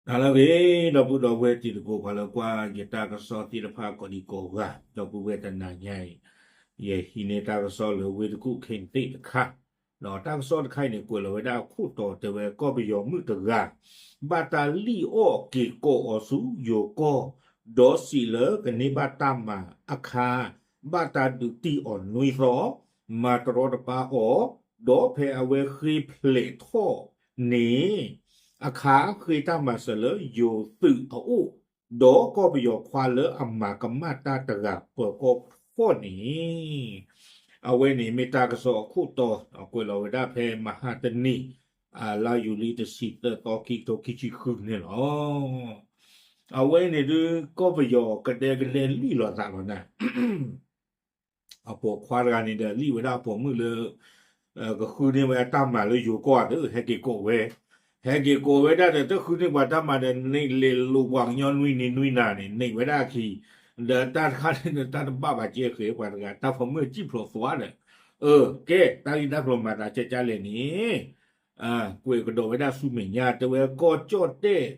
တၢ်လၢအဂ့ၤ ဒီပုၢ်ဒီဝဲၢ်တံၤသကိး ပှၤလၢကွၢ်ယတၢ်ကစီၣ်သ့ၣ်တဖၣ်ကိးဒံကိးဂၤ, ဒီပုၢ်ဝဲၢ်တနၤညါအံၤ, ယဟံးန့ၢ်တၢ်ကစီၣ်လၢဝ့ၢ်တကူၣ် ခ့ၣ်သ့ၣ်တခါ, ဒီးတၢ်ကစီၣ်တခါအံၤန့ၣ် ကွဲးလီၤဝဲဒၣ်အခိၣ်တီတဲဝဲ ကီၢ်ပယီၤမုၣ်တဂၤ ဘၣ်တၢ်လံၣ်အီၣ်က့ၤကိးအီၤဆူယိၤကီၢ်, ဒီးစံးလၢကန့ၢ်ဘၣ်တၢ်မၤအခါ ဘၣ်တၢ်ဒုးတံၢ်အီၤနွံသီ, မၤတရီတပါအီၤ, ဒီးဖဲအဝဲဃ့ဖျဲးထီၣ်န့ၣ်အခါ ဃ့တၢ်မၤစၢၤလၢယိၤသုးအအိၣ်, ဒီးကီၢ်ပယီၤခွါလၢအမၤကမၣ်တၢ်တဂၤပၢၤကီၢ်ဖီၣ်န့ၣ်, အဝဲန့ၣ်မ့ၢ်တၢ်ကစီၣ်အခိၣ်တီ, ကွဲးလီၤဝဲဒၣ်ဖဲမဟါတနံၤ လါယူၤလံတဆံသၢသီ ခံကထိခံဆံဃုန့ၣ်လီၤ. အဝဲန့ၣ်ဒုး ကီၢ်ပယီၤကဒဲကဒဲလံၣ်လိာ်သးလီၤနၤ အပိာ်ခွါတဂၤန့ၣ်ဒီး လံၣ်ဝဲဒၣ်အပိာ်မုၣ်လၢ ကဃုန့ၢ်ဝဲအတၢ်မၤလၢယိၤကီၢ်ဧါ, ဟဲက့ၤကိးဝဲ, ဟဲက့ၤကိးဝဲဒၣ်ဒီး တဃုန့ၢ်ပှၤတၢ်မၤဒီး န့ၢ်လဲၤလိာ်ပှၤကညီနွံနံၤနွံနၤန့ၣ် န့ၢ်ဝဲဒၣ်အခံ, ဒီးတၢ်တခါန့ၣ်ဒီး တၢ်တဘၣ်ဘၣ်ကဲဃဲၤပှၤတဂၤ တၢ်ပိာ်မုၣ်စံၣ်ဖျိးသွါဒီး, အၢ ကဲ တၢ်ဂ့ၢ်တၢ်ကျိၤမၤသးကကလဲၣ်န့ၣ် ကွဲးကဒီးဝဲဒၣ်ဆူမဲာ်ညါ တဲဝဲကီၢ်ကၠီၣ်တဲၣ်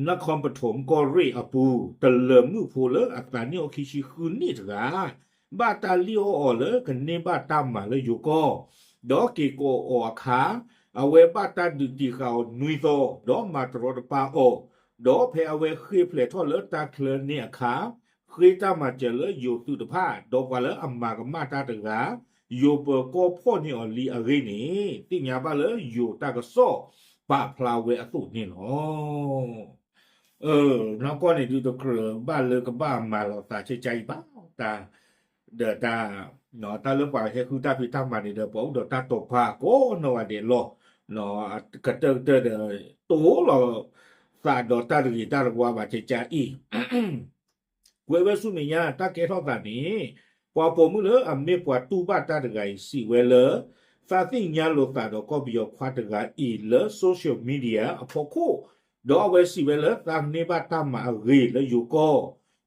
နၢ်ခီပထူမ်ကီၢ်ရ့ၣ်အပူၤ တလၢၤမုၣ်ဖိလၢအသးနံၣ်အိၣ်ခံဆံဃုနံၣ်တဂၤ ဘၣ်တၢ်လံၣ်အီၣ်အီၤလၢကန့ၢ်ဘၣ်တၢ်မၤလၢယိၤကီၢ်, ဒီးက့ၤကိးအီၤအခါ အဝဲဘၣ်တၢ်ဒုးတံၢ်ဃာ်အီၤနွံသီ ဒီးမၤတရီတပါအီၤ, ဒီးဖဲအဝဲဃ့ဖျဲးထီၣ်လၢတၢ်ချၢန့ၣ်အခါ ဃ့တၢ်မၤစၢၤလၢယိၤသုးတဖၣ် ဒီးပှၤလၢအမၤကမၣ်တၢ်တဂၤ ယိၤပၢၤကီၢ်ဖီၣ်န့ၢ်အီၤလံအဂ့ၢ်န့ၣ် သ့ၣ်ညါဘၣ်လၢယိၤတၢ်ကစီၣ်ပာ်ဖျါဝဲအသိးန့ၣ်လီၤ. နီၢ်ကီၢ်န့ၣ်ဒုးတကြၢးဘၣ်လၢကဘၣ်မၤလီၤသးကကါအံၤဘၣ်, တၢ် ဒီးတၢ် တၢ်လၢပှၤဟဲဃုတၢ်ဖံးတၢ်မၤန့ၣ်ဒီး ပှၤအိၣ်ဒီးတၢ်တိာ်ပာ်ကိးနီၢ်ဂၤဒဲးလီၤ. ကတၢၢ်ကတၢၢ်ဒီး တိၢ်လိာ်သးဒီးတၢ်တဂ့ၤတၢ်တဝါဘၣ်ကကါအံၤ ကွဲးဝဲဆူမဲာ်ညါ တၢ်ကဲထီၣ်သးန့ၣ် ပှၤပိာ်မုၣ်လၢအမ့ၢ်ပှၤတူၢ်ဘၣ်တၢ်တဂၤအံၤ စံးဝဲလၢ သးသ့ၣ်ညါလိာ်သးဒီးကီၢ်ပယီၤခွါတဂၤအံၤလၢ social media အဖီခိၣ်, ဒီးအဝဲစံးဝဲလၢသးကန့ၢ်ဘၣ်တၢ်မၤအဂ့ၤလၢယိၤကီၢ်,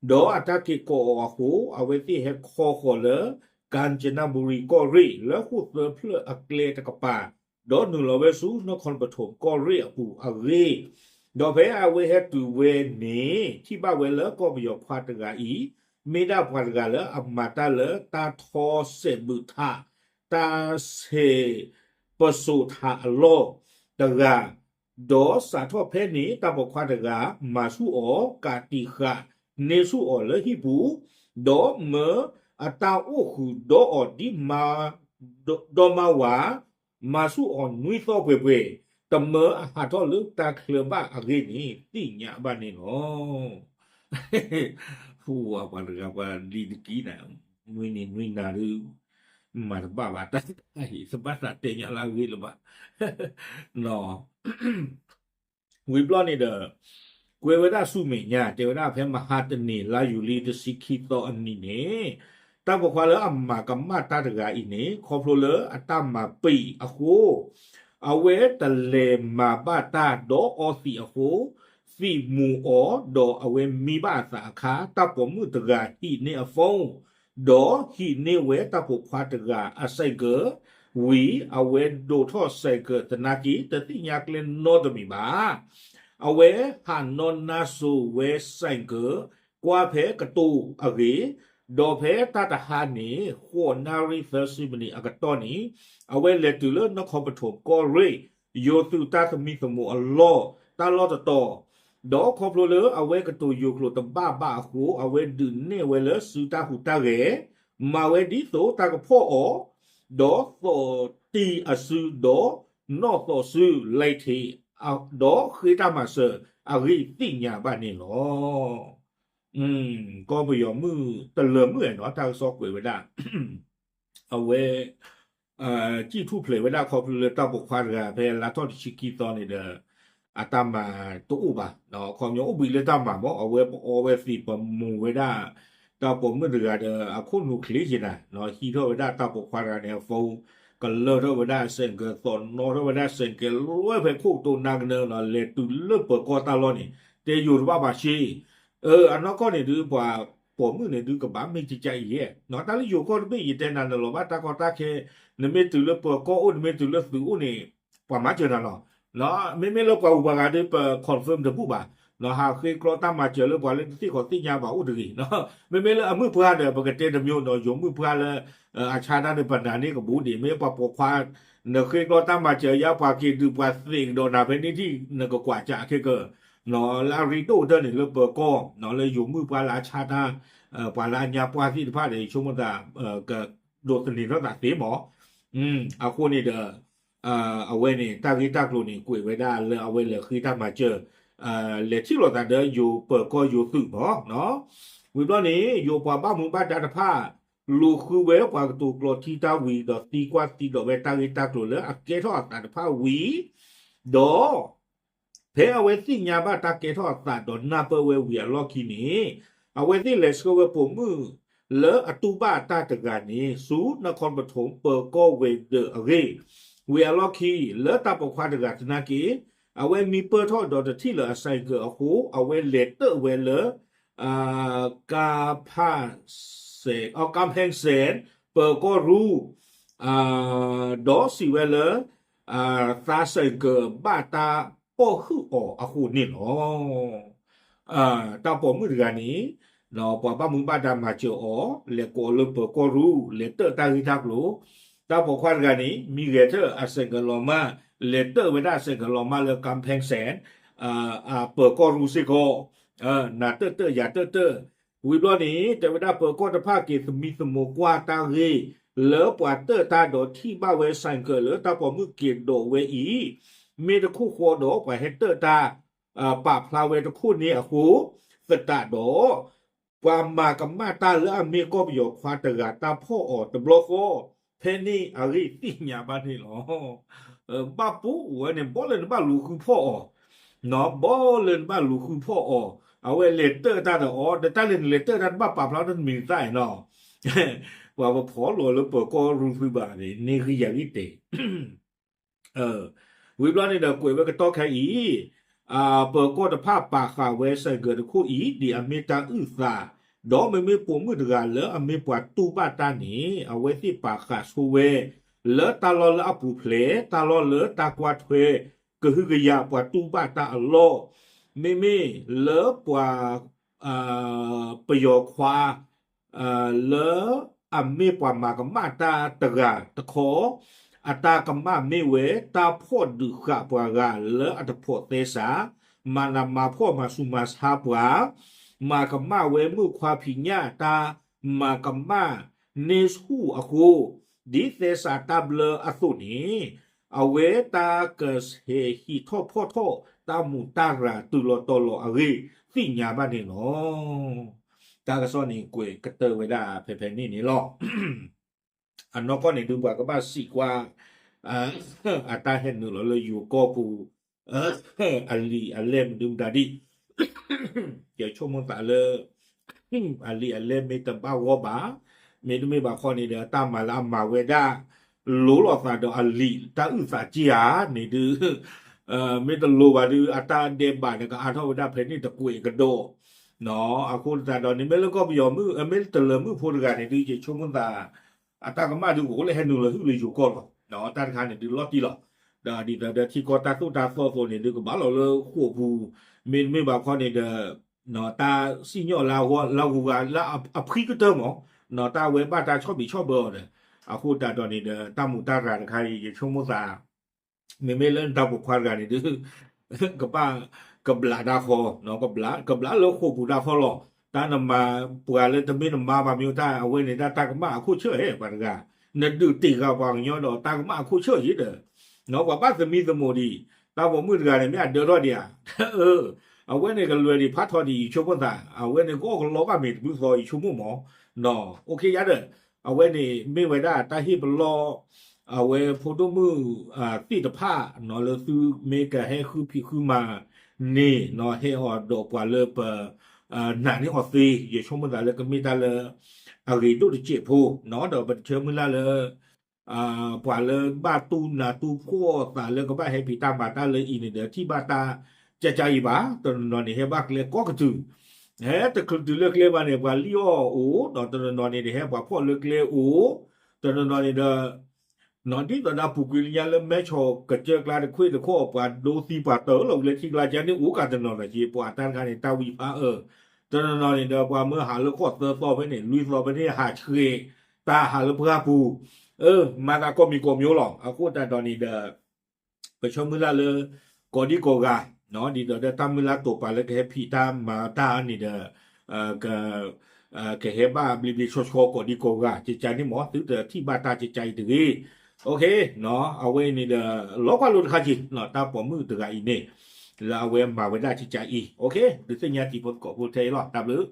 ဒီးအတၢ်က့ၤကိးအီၤအဃိ အဝဲသ့ၣ်ဟဲခီဃီၤလၢ ကၣ်စနဘူရံကီၢ်ရ့ၣ် လၢဃိၣ်သၢဖျၢၣ်အကျဲတကပၤ, ဒီးနုာ်လီၤဝဲဆူ နၢ်ခီပထူမ်ကီၢ်ရ့ၣ်အပူၤအဂ့ၢ်, ဒီးဖဲအဝဲဟဲတုၤဝဲန့ၣ် ထံၣ်ဘၣ်ဝဲလၢကီၢ်ပယီၤခွါတဂၤအံၤ မ့ၢ်ဒၣ်ပှၤတဂၤလၢအမၤတၢ်လၢတၢ်ထီစဲးဘုးထး တၢ်ဆဲးပစိာ်ထးအလီၢ်တဂၤ, ဒီးစးထီၣ်ဖဲန့ၣ် တၢ်ပိာ်ခွါတဂၤ မၤဆူၣ်အီၤ ကးတံာ်ဃာ်န့ၢ်ဆူၣ်အီၤလၢဟံၣ်ပူၤ, ဒီးမၢအတၢ်အိၣ်ဃုာ်ဒီးအီၤဒ် ဒီမါဝၤ, မၤဆူၣ်အီၤနွံသီပှဲၤပှဲၤ, တမၢအဟးထီၣ်လၢတၢ်ချၢဘၣ်အဂ့ၢ်န့ၣ် သ့ၣ်ညါဘၣ်န့ၣ်လီၤ. ဟူဝဲပှၤတဂၤပှၤလံၤတကံနၤ, နွံနံၤနွံနၤဒုး မၤတဘၣ်ဘၣ်တၢ်တခါအံၤ တဘၣ်သးတဲညါလၢအဂ့ၢ်လၢၤဘၣ်. ဝံၤဘျီန့ၣ်ဒီး ကွဲးဝဲဒၣ်ဆူမဲာ်ညါ တဲဝဲဒၣ်ဖဲမဟါတနံၤ လါယူၤလံတဆံခံသီအနံၤန့ၣ် တၢ်ပိာ်ခွါလၢအမၤကမၣ်တၢ်တဂၤအံၤန့ၣ် ခီဖျိလၢအတၢ်မၤပံာ်အဃိ အဝဲတလဲၤမၤဘၣ်တၢ်ဒီးအီသံးအဃိ သံးမူၤအီၤ ဒီးအဝဲမံဘၣ်အသးအခါ တၢ်ပိာ်မုၣ်တဂၤဟံးန့ၢ်အ phone ဒီးဟံးန့ၢ်ဝဲတၢ်ပိာ်ခွါတဂၤအ cycle ဝံၤ အဝဲဒိးထီၣ် cycle သနာ်က့ တသ့ၣ်ညါကျဲနီတမံၤဘၣ်. အဝဲဟးနီၢ်နါစိၤဝဲ cycle ကွၢ်ဖဲကတိၤအဂ့ၢ်, ဒီးဖဲတၢ်တဟါန့ၣ် ဃိးနၣ်ရံၣ်သၢဆံမံးနံးအကတီၢ်န့ၣ် အဝဲလဲၤတုၤလၢနခီပထူမ်ကီၢ်ရ့ၣ် ယိၤသုးတၢ်သမံသမိးအလီၢ် တၢ်လီၢ်တတီၤ, ဒီးခီဖျိလၢအဝဲကတိၤယိၤကျိာ်တဘၣ်ဘၣ်အဃိ အဝဲဒုးနဲၣ်ဝဲလၢစုတၢ်ဟူးတၢ်ဂဲၤ, မၤဝဲဒ်သိးတၢ်ကဖီၣ်အီၤ, ဒီးသိးတံၢ်အစုဒီးနီၣ်သိးစု လဲၤထံး, ဒီးဃ့တၢ်မၤစၢၤအဂ့ၢ်သ့ၣ်ညါဘၣ်န့ၣ်လီၤ. ကီၢ်ပယီၤမုၣ်တလၢာ်မုၣ်နီၤ တၢ်ကစီၣ်ကွဲးဝဲဒၣ် အဝဲ စံၣ်ထူၣ်ဖျဲးဝဲဒၣ်ခီဖျိလၢတၢ်ပိာ်ခွါတဂၤ ဖဲလါထီၣ်တဆံခံသီန့ၣ်ဒီး အတၢ်မၤတအိၣ်ဘၣ်, ခီပညီအိၣ်ဘှံးလၢတၢ်မၤမး အဝဲပအီဝဲသံးပမူၤဝဲဒၣ် တၢ်ပိာ်မုၣ်တဂၤဒီး အခိၣ်နူာ်ချ့က့ၤနၤ, ဟံးထီၣ်ဝဲဒၣ်တၢ်ပိာ်ခွါတဂၤန့ၣ်အ phone ကလၢထီၣ်ဝဲဒၣ် cycle သိးနီၣ်ထီၣ်ဝဲဒၣ် cycle လွဲၢ်ဖဲခိၣ်ကတိၤနါကနၢနီၤ လဲၤတုၤလၢပၢၤကီၢ်တၢ်လီၢ်န့ၣ် တဲယိၤတဘၣ်ဘၣ်ဆ့ အနီၢ်ကီၢ်န့ၣ်ဒုး ပှၤပိာ်မုၣ်န့ၣ်ဒုးကဘၣ်မ့ၢ်ကကါအံၤယဲ, တၢ်လၢယိၤကီၢ်တဘ့ၣ် ယတဲနၤနလီၤဘၣ်တၢ်ကီတၢ်ခဲ, နမ့ၢ်တုၤလၢပၢၤကီၢ်အိၣ် နမ့ၢ်တုၤလၢသုးအိၣ်န့ၣ် ပှၤမၤစၢၤနၤလီၤ. မ့မ့ၢ်လၢပှၤဂုၤပှၤဂၤဒုး ပ confirm တဘူၣ်ဘၣ်. ဟးဃ့ကျီတၢ်မၤစၢၤလၢပှၤလၢတသ့ၣ်ခီၣ်သ့ၣ်ညါဘၣ်အိၣ်တဂ့ၤ, မ့မ့ၢ်လၢအမုၣ်ပှၢ်ဒီး ပကတဲတမျိုးနီၤ, ယိၤမုၣ်ပှၢ်လၢ အဆါတၢ်န့ၣ် ပနာ်န့ၢ်ကဘူးဒံး, မ့ၢ်ပှၤပိာ်ခွါ နဃ့ကျီတၢ်မၤစၢၤယါ ပှၤက့ၤဒုးပှၤသ့ၣ်ကဒီးနၤဖဲန့ၣ်ထံၣ် နကကွၢ်စးခဲက လၢအရ့ဒိၣ်ကတၢၢ်န့ၣ် လၢပၢၤကီၢ် လၢယိၤမုၣ်ပှၢ်လၢအဆါတၢ် ပှၤလၢအညါပှၢ်သ့ၣ်တဖၣ်ဒီး ယဆိကမိၣ်သး ကဒိးသန့ၤထီၣ်သးသ့မး, အဃိန့ၣ်ဒီး အဝဲန့ၣ် တၢ်ဂ့ၢ်တၢ်ကျိၤန့ၣ် ကွဲးဝဲဒၣ်လၢအဝဲလဲၤဃ့တၢ်မၤစၢၤ လဲၤထံၣ်လိာ်သးဒီးယိၤပၢၤကီၢ်ယိၤသုးမး, ဝံၤဘျီန့ၣ် ယိၤပှၤဘၣ်မူဘၣ်ဒါတဖၣ် လူၤဃုဝဲပှၤကတိၤကျိးထံတၢ်ဝံၤ ဒီးသံကွၢ်သံဒိးဝဲတၢ်ဂ့ၢ်တၢ်ကျိၤလၢအကဲထီၣ်အသးတဖၣ်ဝံၤ, ဒီး ဖဲအဝဲသ့ၣ်ညါဘၣ်တၢ်ကဲထီၣ်အသးဒီးနၢ်ပၢၢ်ဝဲဝံၤအလီၢ်ခံန့ၣ်, အဝဲသ့ၣ်လဲၤဆှၢဝဲပိာ်မုၣ် လၢအတူၢ်ဘၣ်အတၢ်တဂၤန့ၣ် ဆူနခီပထိၣ်ပၢၤကီၢ်ဝဲၤဒၢးအဂ့ၢ်, ဝံၤအလီၢ်ခံ လၢတၢ်ပိာ်ခွါတဂၤသနာ်က့ အဝဲမံပၢၢ်ထီၣ်ဒီးတထံၣ်လၢၤအဆိုင်ကယ်အဃိ အဝဲလဲၤတၢၣ်ဝဲလၢ ကၣ်ဖၣ်စဲၣ်, ကၣ်ဖၣ်စဲၣ် ပၢၤကီၢ်ရူၢ် ဒီးစံးဝဲလၢ သးဆိုင်ကယ်ဘၣ်တၢ်ပိာ်ဟုၣ်အီၤအဃိန့ၣ်လီၤ. တၢ်ပိာ်မုၣ်တဂၤန့ၣ် ပှၤဘၣ်မူဘၣ်ဒါမၤစၢၤအီၤ လဲၤကိးလၢပၢၤကီၢ်ရူၢ် လဲၤတၢၣ်တၢ်ဂ့ၢ်တၢ်ကျိၤ, တၢ်ပိာ်ခွါတဂၤန့ၣ် မံဂဲၤထၢၣ်အဆိုင်ကယ်လီၤမၢ် လဲၤတၢၣ်ဝဲဒၣ်အဆိုင်ကယ်လီၤမၢ်လၢ ကၣ်ဖၣ်စဲၣ် ပၢၤကီၢ်ရူၢ်စ့ၢ်ကီး, နၤတၢၣ်တၢၣ်ယၤတၢၣ်တၢၣ်, ဝံၤဘျီန့ၣ် တဲဝဲဒၣ်ပၢၤကီၢ်တဖၣ်က့ၤသမံသမိးကွၢ်တၢ်ဂ့ၢ် လၢပှၤတၢၣ်တၢ်ဒီးထံၣ်ဘၣ်ဝဲ ဆိုင်ကယ် လၢတၢ်ပိာ်မုၣ်က့ၤဒိးဝဲအံၤ မ့ၢ်တခိၣ်ဃီဒီး ပှၤဟဲတၢၣ်တၢ် ပာ်ဖျါဝဲတခိၣ်န့ၣ်အဃိ သတးဒီး ပှၤမၤကမၣ်တၢ်လၢအမ့ၢ်ကီၢ်ပယီၤခွါတဂၤတၢ်ဖီၣ်အီၤတဘျီဃီ ဖဲန့ၣ်အဂ့ၢ်သ့ၣ်ညါဘၣ်န့ၣ်လီၤ. ဘၣ်ပိာ်ဝဲန့ၣ် ဘီလၢနဘၣ်လူၤဃုဖီၣ်အီၤ, ဘီလၢနဘၣ်လူၤဃုဖီၣ်အီၤ, အဝဲလဲၤတၢၣ်တၢ်ဒီးအီၤ ဒီးတၢ်လၢနလဲၤတၢၣ်တၢ် နဘၣ်ပာ်ဖျါတၢ်တမံၤသၣ်အံၤနီၤ, ပှၤပဖီၣ်လီၤလၢပၢၤကီၢ်ရူၢ်သုဘၣ်န့ၣ် န့ၢ်ဂံၢ်ယၤဂံၢ်တဲာ် ဝံၤဘျီန့ၣ်ဒီးကွဲးဝဲကတီၢ်ခဲအံၤ, ပၢၤကီၢ်တဖၣ်ပာ်ဃာ်ဝဲ ဆိုင်ကယ် တခိၣ်အံၤ ဒ်အမ့ၢ်တၢ်အုၣ်သး, ဒီးမ့မ့ၢ်ပိာ်မုၣ်တဂၤလၢအမ့ၢ်ပှၤတူၢ်ဘၣ်တၢ်န့ၣ် အဝဲသ့ၣ်ပာ်ဃာ်ဆိဝဲ လၢတၢ်လီၢ်လၢအပူၤဖျဲး တၢ်လီၢ်လၢတၢ်ကွၢ်ထွဲ ကဟုကယာ်ပှၤတူၢ်ဘၣ်တၢ်အလီၢ်, မ့မ့ၢ်လၢပှၤ ပယီၤခွါ လၢအမ့ၢ်ပှၤမၤကမၣ်တၢ်တဂၤတခီ, အတၢ်ကမၣ်မ့ၢ်ဝဲ တၢ်ဖီၣ်ဒုးဃာ်ပှၤဂၤလၢအတဖိးသဲစး, မၤနးမၤဖှီၣ်မၤဆူးမၤဆါပှၤ, မၤကမၣ်ဝဲမုၣ်ခွါဖံးညၣ်တၢ်မၤကမၣ်န့ၢ်ဆူၣ်အဃိ, ဒ်သဲစးတၢ်ဘျၢအသိးန့ၣ်, အဝဲတၢ်ကဆဲးဟံးထီၣ်ဖီၣ်ထီၣ်တၢ်မူးတၢ်ရၤတုၤလီၤတီၤလီၤအဂ့ၢ် သ့ၣ်ညါဘၣ်န့ၣ်လီၤ. တၢ်ကစီၣ်န့ၣ်ကွဲးကတၢၢ်ဝဲဒၣ်ဖဲဖဲန့ၣ်န့ၣ်လီၤ. အနီၢ်ကီၢ်န့ၣ်ဒုး ပှၤကဘၣ်စံးကွၢ် အတၢ်ဟဲနုာ်လီၤလၢယိၤကီၢ်ပူၤ အလံာ်အလဲၢ်မနုၤမတၤဒ် ယဆိကမိၣ်သးလၢ အလံာ်အလဲၢ်မ့ၢ်တဘၣ်ဂီၢ်ဘၣ်, မ့တမ့ၢ်ဘၣ်ခီန့ၣ်ဒီး အတၢ်မၤလၢအမၤဝဲဒၣ် လိၤလိာ်သးဒီးအလံာ်တၢ်အုၣ်သးက့ဧါန့ၣ်ဒုး မ့ၢ်တလိၤဘၣ်ဒုး အတၢ်ဒဲးဘးဒီးကအါထီၣ်ဝဲဒၣ်ဖဲန့ၣ်တကွဲးကဒီး အဃိသတးဒီးန့ၣ် မ့ၢ်လၢကီၢ်ပယီၤမုၣ် မ့ၢ်တလၢၤမုၣ်ဖိတဂၤန့ၣ်ဒုး ယဆိကမိၣ်သး အတၢ်ကမၣ်ဒုးကအိၣ်လၢဟဲနုာ်လီၤဟုၣ်လၢယိၤကီၢ်လီၤ. တၢ်တခါန့ၣ်ဒုးလီၤတံၢ်လီၤ. ဒီးဒ်သိးဒီးထံကီၢ်တၢ်သိၣ်တၢ်သီအသိးန့ၣ်ဒုး ကဘၣ်လီၤလၢဃိာ်ပူၤ, မ့တမ့ၢ်ဘၣ်ခီန့ၣ်ဒီး တၢ်စံၣ်ညီၣ်လၢအဂီၢ်လၢအဂုၤအဂၤလၢအဖှံကတၢၢ်မး, တၢ်ဝဲဘၣ်တၢ်ဆီၣ်ဘံးဆီၣ်ဘၢအီၤဒီး အဃိသတးဒီးန့ၣ်ဒီး တၢ်မူးတၢ်ရၤတခါအံၤ ယဆိကမိၣ်သး မ့မ့ၢ်လၢနတၢ်ပိာ်ခွါတဂၤန့ၣ်ဒုး ကဘၣ် ကဘျးတၢ်ဃီ, ကဘျး ကဘျးလၢဃိာ်ပူၤတၢ်ဃီလီၤ. တၢ်နမၤပှၤလၢတမ့ၢ်နမါဘၣ်မ့ၢ်တၢ် အဝဲန့ၣ်ဒၣ်တၢ်ကမၣ်အခိၣ်ဆၢၣ်ဟဲပှၤတဂၤ, နဒုးတ့ၢ်ဃာ်ပှၤကညီဒီး တၢ်ကမၣ်အခိၣ်ဆၢၣ်ယံၤဒီး ပှၤဘၣ်သမံသမိးဒံး, တၢ်ပိာ်မုၣ်တဂၤန့ၣ် မ့ၢ်အဒၢထီၣ်ဒံးဧါ, အဝဲန့ၣ်ကလွဲၤဒံးဖးထီဒံး ယဆိကမိၣ်သး, အဝဲန့ၣ်ကအီၣ်ကလီဘၣ်မ့ၢ်တဘျုးသီ ယဆိကမိၣ်မး, အိၣ်ခ့ယါဒီး အဝဲန့ၣ်မ့ၢ်ဝဲဒၣ်တၢ်ဟ့ၣ်ပလီၢ် အဝဲဖိဒိၣ်မုၣ်သ့ၣ်တဖၣ် လၢသုမ့ၢ်ကဟဲဃုဖံးဃုမၤန့ၣ် ဟဲအီၤဒီးပှၤလၢပ နာ်န့ၢ်အီၤသ့ ယဆိကမိၣ်သးလၢကမ့ၢ်တၢ်လၢ အဂ့ၤဒိၣ်တစဲးဖိ, ဒီးပတဆၢမုၢ်လၢ်လၢ ပှၤလၢဘၣ်တူၢ်နးတူၢ်ဖှီၣ်သးလၢကဘၣ်ဟဲဖံးတၢ်မၤတၢ်လၢအံၤန့ၣ်ဒီး ထံၣ်ဘၣ်တၢ်ကကါအံၤဘၣ်, တနီၤနီၤန့ၣ် ဟဲဘၣ်ကျဲကိးကတုၤ, ဟဲတချုးတုၤလၢကျဲဘၣ်န့ၣ် ပှၤလံၣ်အီၣ်အိၣ်, ဒီးတနီၤနီၤန့ၣ်ဒီး ဟဲပှၤဖီၣ်လၢကျဲအိၣ်, တနီၤနီၤန့ၣ်ဒီး ဒ်သိးဒီးပူၤကွံာ်လၢညါလၢမဲဆီးကစၢၢ်ကျါတခွ့ၣ်တခီၣ် ပှၤဒိသံပှၤတၢၢ်လီၤဝံၤလၢထံကျါကန့ၣ် အိၣ်ကးတနီၤနီၤက့ ပှၤတၢ်တခါန့ၣ် တၢ်ဝံဖးအၢၣ်, တနီၤနီၤန့ၣ်ဒီး ပှၤမၢဟးလၢဃိးသၢသီဖဲန့ၣ် လွံၢ်သီဖဲန့ၣ် ဟးဆှဲး တၢ်ဟးလၢပှၢ်ပူၤ, အၢ မၤသးကိးမံၤကိးမံၤလီၤ. အဃိသတးဒီးန့ၣ်ဒီး ပဆၢမုၢ်လၢ်လၢ ကိးဒံကိးဂၤ ဒ်သိးဒီးတၢ်မုၢ်လၢ်တိာ်ပာ်လၢကဟဲဖံးတၢ်မၤတၢ်န့ၣ်ဒီး ကဟဲဘၣ်ဘျ့ဘျ့ဆှီဆှီကိးဒံကိးဂၤ ကကန့ၣ်မ့ၢ် သုတထံၣ်ဘၣ်တၢ်ကကအံၤတဂ့ၤ. အဝဲအံၤန့ၣ်ဒီး လီၤကွၢ်လိတခါက့ၤ တၢ်ပိာ်မုၣ်တဂၤအံၤန့ၣ် လၢအဝဲမၤဝဲဒၣ်ကကအံၤ ဒုးသ့ၣ်ညါတံၤဖိသကိးဖိထဲအံၤလီၤ. တၢ်ဘျုး